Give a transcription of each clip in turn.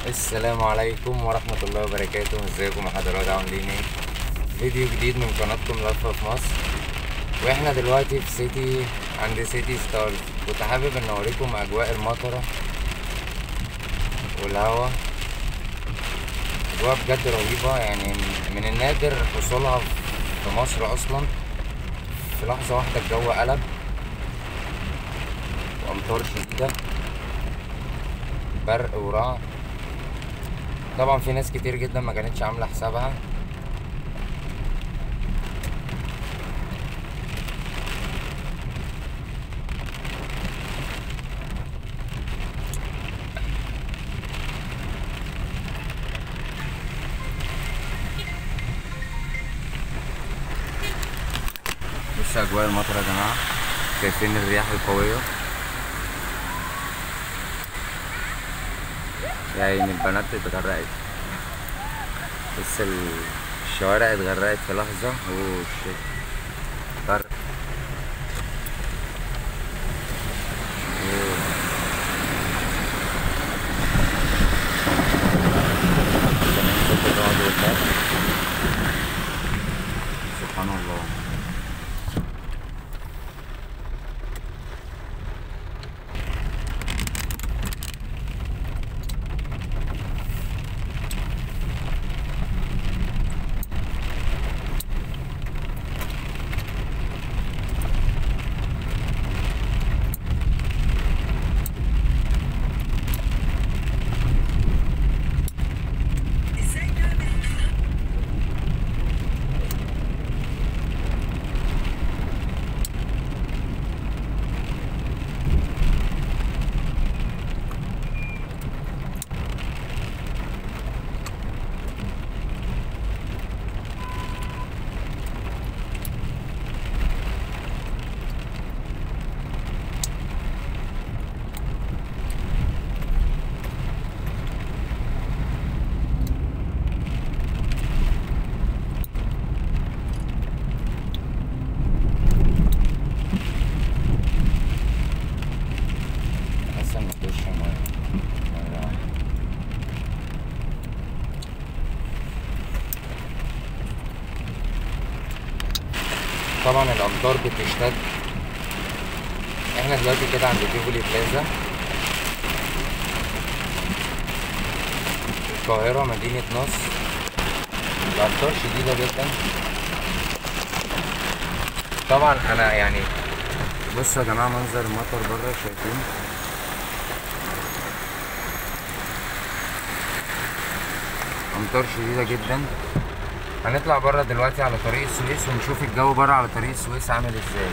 السلام عليكم ورحمة الله وبركاته. ازيكم يا حضرات، عاملين ايه؟ فيديو جديد من قناتكم لفة في مصر، واحنا دلوقتي في سيتي، عند سيتي ستارز. كنت حابب ان اوريكم اجواء المطرة والهوا، اجواء بجد رهيبة، يعني من النادر حصولها في مصر اصلا. في لحظة واحدة الجو قلب وامطار شديدة، برق ورعد. طبعا في ناس كتير جدا ما كانتش عامله حسابها. بصوا اجواء المطر يا جماعة، شايفين الرياح القوية؟ يا عيني البنات اتغرقت، بس الشوارع اتغرقت في لحظة. اوه شيت، برق. سبحان الله. طبعا الامطار بتشتد. احنا دلوقتي كده عند تيفولي بلازا، القاهرة، مدينة نصر. الامطار شديدة جدا. طبعا انا يعني بصوا يا جماعة منظر المطر بره، شايفين؟ امطار شديدة جدا. هنطلع بره دلوقتي على طريق السويس ونشوف الجو بره على طريق السويس عامل ازاي.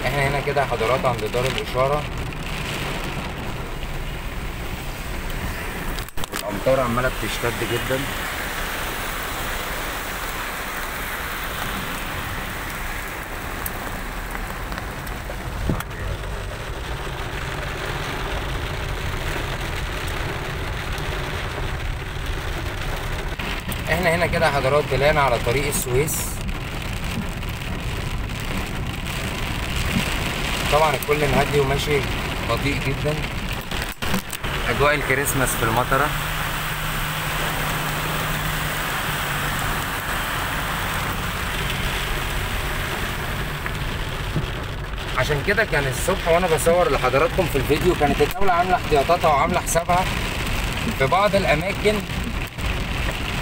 احنا هنا كده يا حضرات عند دار الاشارة، والامطار عماله بتشتد جدا. احنا هنا كده يا حضرات طلعنا على طريق السويس. طبعا الكل مهدي وماشي بطيء جدا. اجواء الكريسماس في المطره. عشان كده كان الصبح وانا بصور لحضراتكم في الفيديو كانت الدولة عامله احتياطاتها وعامله حسابها في بعض الاماكن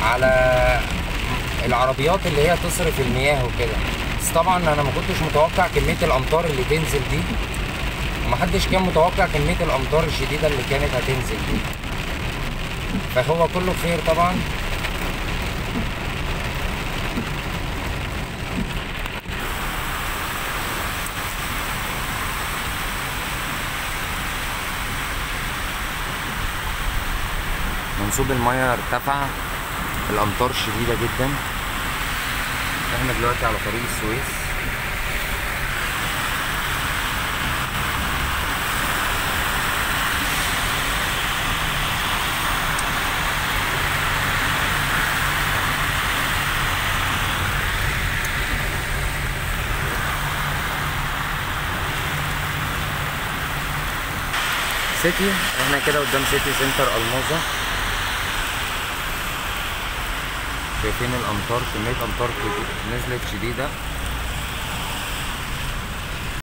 على العربيات اللي هي تصرف المياه وكده. بس طبعا انا ما كنتش متوقع كمية الامطار اللي تنزل دي، ومحدش كان متوقع كمية الامطار الشديدة اللي كانت هتنزل دي، فهو كله خير طبعا. منسوب المياه ارتفع، الامطار شديدة جدا. احنا دلوقتي على طريق السويس. City. احنا كده قدام City Center الموزة. شايفين الامطار، كمية امطار نزلت شديدة.